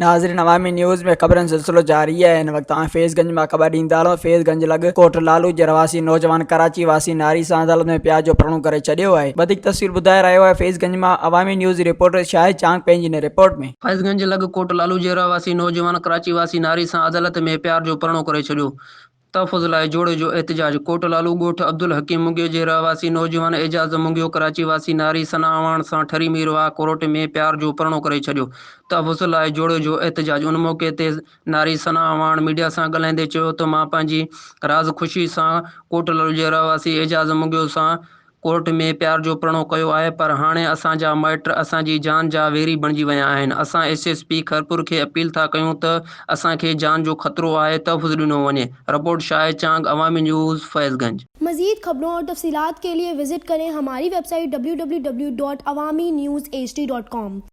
ناظرين عوامي نيوز ۾ خبرن سلسلو جاري آهي هن وقت توهان فيض گنج مان خبر ڏيندا هلون فيض گنج لڳ ڪوٽ لالو جي رهواسي نوجوان ڪراچي واسي ناري سان عدالت ۾ پيار جو پرڻو ڪري ڇڏيو آهي وڌيڪ تفصيل ٻڌائي رهيو آهي فيض گنج مان عوامي نيوز جي رپورٽر شاهد چانگ پنهنجي هن رپورٽ ۾. فيض گنج لڳ ڪوٽ لالو جي رهواسي نوجوان ڪراچي واسي ناري سان عدالت ۾ پيار جو پرڻو ڪري ڇڏيو تحفظ لاء جوڙي جو احتجاج، ڪوٽ لالو ڳوٺ عبدالحڪيم منگيو جي رهواسي نوجوان اعجاز منگيو ڪراچي واسي ناري ثنا اعواڻ سان ٺري ميرواهه ڪورٽ ۾ پيار جو پرڻو ڪري ڇڏيو، تحفظ لاء جوڙي جو احتجاج، ان موقعي تي ناري ثنا اعواڻ ميڊيا سان ڳالهائيندي چيو ته مان پنهنجي راز خوشي سان ڪوٽ لالو جي رهواسي اعجاز منگيو سان ڪورٽ ۾ پيار جو پرڻو ڪيو آهي پر هاڻي اسان جا مائٽ اسان جي جان جا ويري بڻجي ويا آهن اسان ايس ايس پي خيرپور کي اپيل ٿا ڪيون ته اسان کي جان جو خطرو آهي تحفظ ڏنو وڃي رپورٽ شاهد چانگ عوامي نيوز فيض گنج. مزيد خبرون اور تفصيلات کے لئے وزٽ کریں ہماری web site W W W dot Awami news H D dot com.